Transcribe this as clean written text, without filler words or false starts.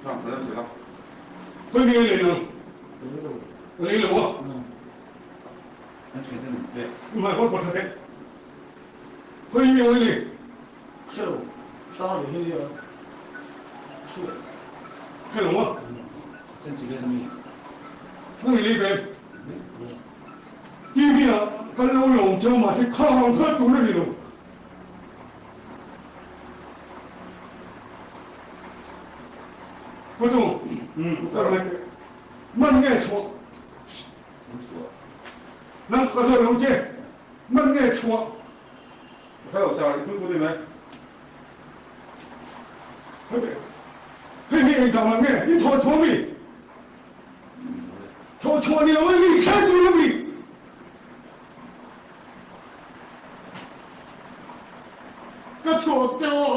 Khawi nge lei nang? Ka lei lo a. I hmai pawh pawt teh. Khawi nge awih lei? Hre lo. Hrang lei hi a chhuah. Hre lo a. Nang i lei ve. TV ah kan lo lawm cheu mahse khang ang kha tur a ni lo. Putu, ka rawn teh. Man nge chhuah? Nang ka zawt lo che. Man nge chhuah? Hei hi engzah man nge? I thawh chhuah mi? Thawh chhuah ni lo e, mi kher tur a mi? Ka chhuak chauh a.